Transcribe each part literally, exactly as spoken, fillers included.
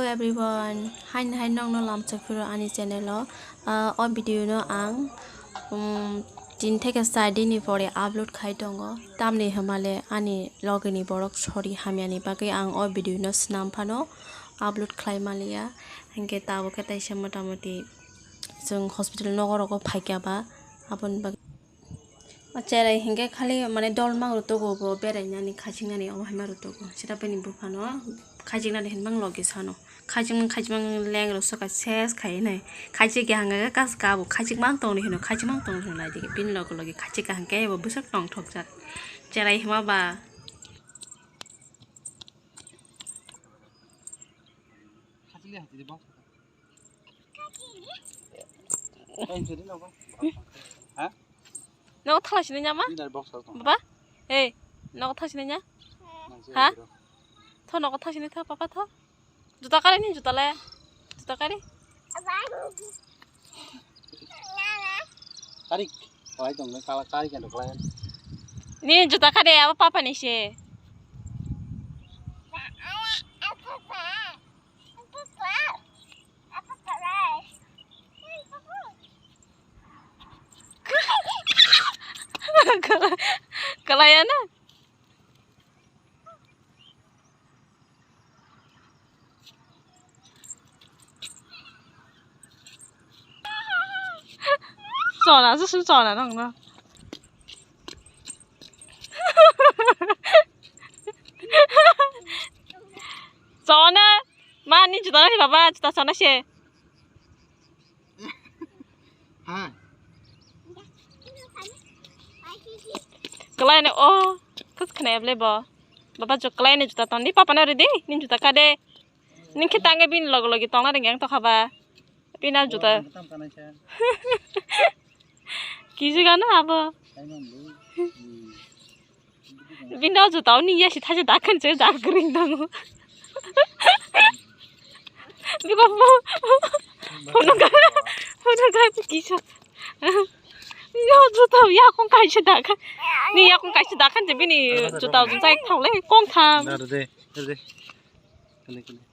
Everyone, haini hai nokno lamchak phiro ani channel o. Ah, o video no ang, um, tin theke char din ni pore upload khai tongo. Tamni hwnba le ani logi ni borok sori hamya ni bagwi ang o video no swnam phano upload khlai maliya. Hinkhe tabuk khe taisa mota moti chwng hospital nogo rogo phaikya ba aboni bagwi. O cherai hinkhe khali mane dol mang rwtokgo bo berainani khachiknani omo hai ma rwtokgo. Sita bini buphano khachiknani hinmang logi sano. Khachikmang khachikmang leng rw soka ses khai nai. Khachik ya hwnka khe kas kabo khachikmang tongni hino khachikmang tongni hino naidi bini logi logi khachik ka hinkhe bo bwswk tongthokjak. Cherai hima ba. Ha? Nogo thang sini nya ma? Baba? Hey, nogo thang sini nya? Ha? Tho nogo thang sini tho, papa tho. Juta kari ni juta le. Juta kari. Kari, kalai tong le, kala kari kan kalai. Ni juta kari abo papa ni se. Kalai ana. Chona, susu chona nang no. Chona, ma ni juta ni baba, juta chona se. Hai. Kalai ne o, kus khne ble bo. Baba jo kalai ne juta ton di, papa na ridi, ni juta ka de. Ning khe tangge bini logi logi tongna ringya wng tokha ba. Bini juta. Kisi gana abo. Bini juta ni yasi thaje dakhan se dak ring dong. Biko bo. Phone ga, phone ga kisa. Bini juta ya kong kaisa dakhan. Ni ya kong kaisa dakhan je bini juta jun sai thang le kong tham. Kale, kale.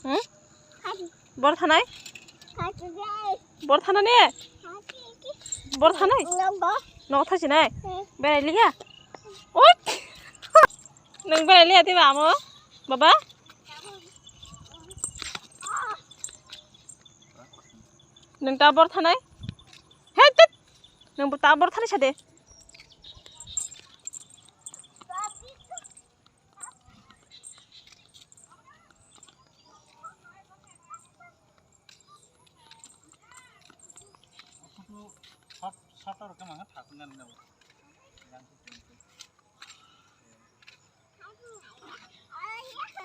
Hmm? Bor thanai? Bor thana ne? Bor thanai? Nogo thasi nai? Berai liya? Oi! Nwng berai liya tei ba amo? Baba? Nwng ta bor thanai? Hei, tet! Nwng bo ta bor thanai sa de.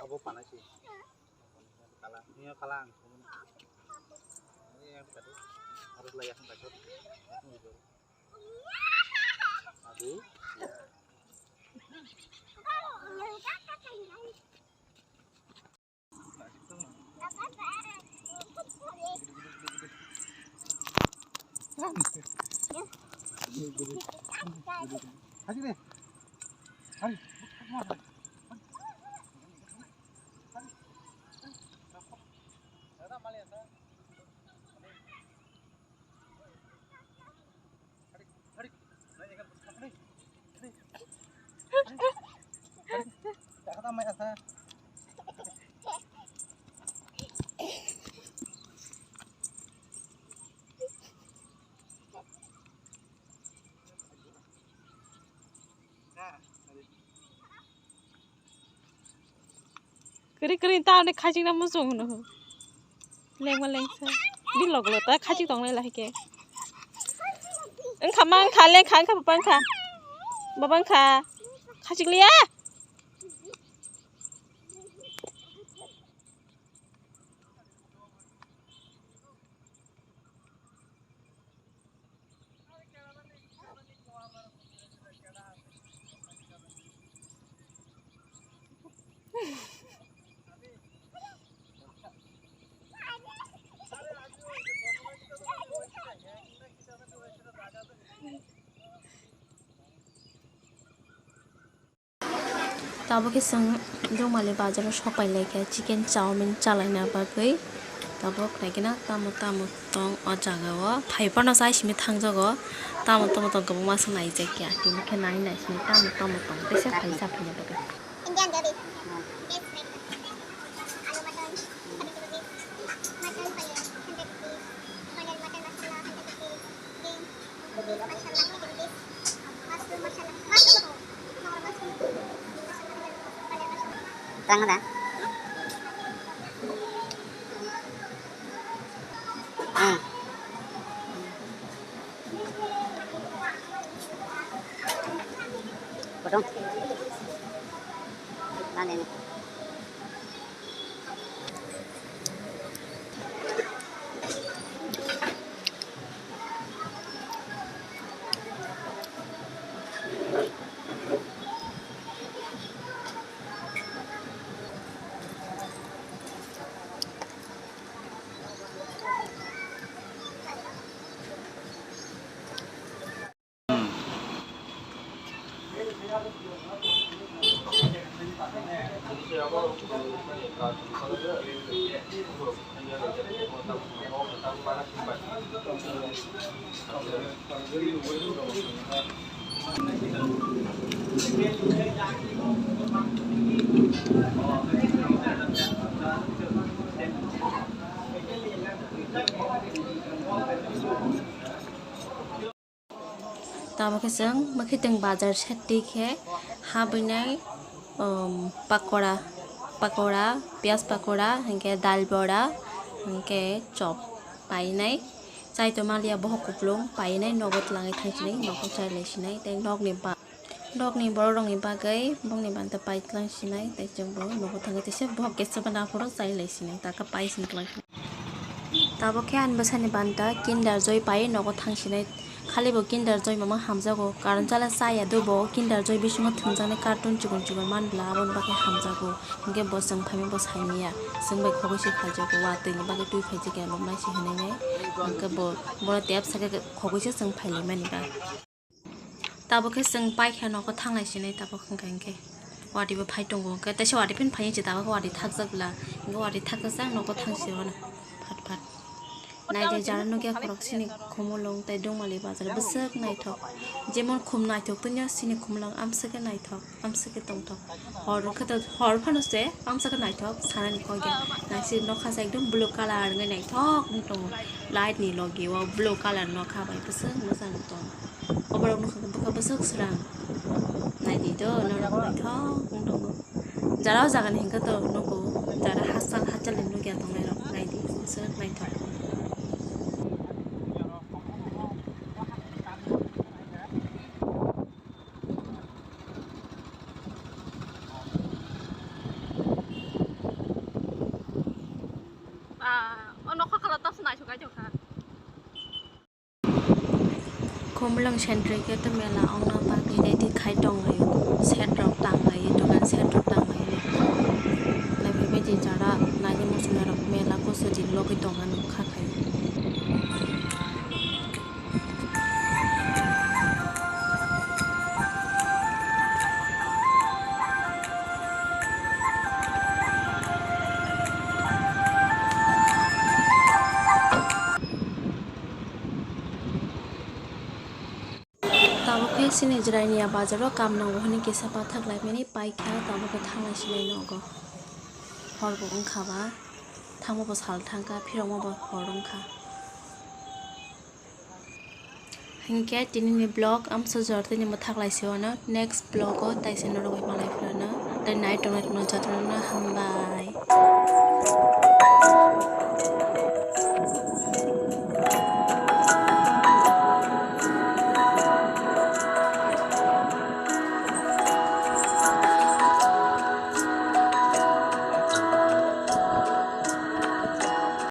Abo panai si. Kala, niya kala ang. Ini yang tadi harus layak yang kacau. Aduh. Kiri kiri ta ne khajik na muchung no. Lengma lengsa. Di log lo ta khajik tong lai ke. Engkha ma engkha lengkha engkha baba engkha. Baba engkha. Khajik liya. Tabuk khe chwng Dungmali bazar o sok pai lai kha chicken chowmin chalaina bagwi. Tabuk naikhe na tamo tamo tong o jaga o. Phai phano chai simi thangjago. Tamo tamo tong kwbangma se naijak ya. Tini khe nai nai simi tamo tamo tong teisa phai cha phaina bagwi. Indian curry. Veg breakfast. Aloo mutton, seventy rupees. Mutton paneer, hundred rupees. Paneer mutton masala, hundred rupees. Green. Tang da. Hmm. Potong. Mana ini? Tamo khe chwng mwkhwtwng bazar side twi khe habwi nai, um, pakora, pakora, piyaj pakora, hinkhe dal bora, hinkhe chop painai. Chai tongmaliya bohok kupulung painai, nogo twlangwi thangsinai, nogo chai laisinai, tei nokni ba-, nokni borok rokni bagwi bongni banta pai twlangsinai, tei chwngbo nogo thangwi teisa bohok kesa naphuru chai laisinai, taka pai sini twlang. Tabuk khe ani bwsani banta Kinder Joy pai nogo thangsinai, khalibo Kinder Joy mama hamjago, karon chala chaya do bo Kinder Joy bisingo thwngjaknai carton chikon chikon manbwla aboni bagwi hamjago, hinkhe bo chwng phaima bo saimanya, chwng bai khogwi se khaijago, watwi ni bagwi twi khaijak ya lomnai se hinwi nai, hinkhe bo, bono tep sakhe khogwi se chwng phailaimani ba. Tabuk khe chwng paikha nogo thanglai sinai tabuk hwnkha hinkhe. Watwi bo phai tongo hinkhe teisa watwi phano phai se tabuk watwi thakjak bwla. Hinkhe watwi thakjak nogo thang se wano phat phat. Naidi jara nukya khorok sini khumulwng tei Dungmali bazar bwswk naithok. Jemon khum naithok tongya sini khumulwng amswk khe naithok. Amswk khe tongthok. Hor wngkhe to, hor phano se amswk khe naithok sanani kok ya. Naisik nokha se ekdom blue colour wngwi naithok wng tongo. Light ni logi o blue colour nokha bai bwswk mwchang tongo. Oborok nokha khe bwkha bwswk swrang. Naidi do norok naithok wng tongo. Jara o jaga ni hinkhe to nugo. Jara hachal hachal ni nukya tongnai rok naidi bwswk naithok. Ah, o nokha kala tabs naisuk ai jokha. Khumulwng sentry khe to mela ongna bagwi ready khai tong laio, set rok tang laio, dogan set rok tang laio. Naiphaimani jara naidi muchungnai rok mela kusu di logwi tongna nukha khai. Tabuk khe chini Jirania bazaro kam nango hwnwi kisa pathak laimani paikha, tabuk khe thanglai sinai nogo. Horbo wngkha ba, thangma bo sal thangkha, phirokma bo hor wngkha. Hinkhe tinini vlog amsajor tini mwthak laisio ano, next vlog o taisa norok bai malai philano, tei nai tongnai rokno jotono hambai.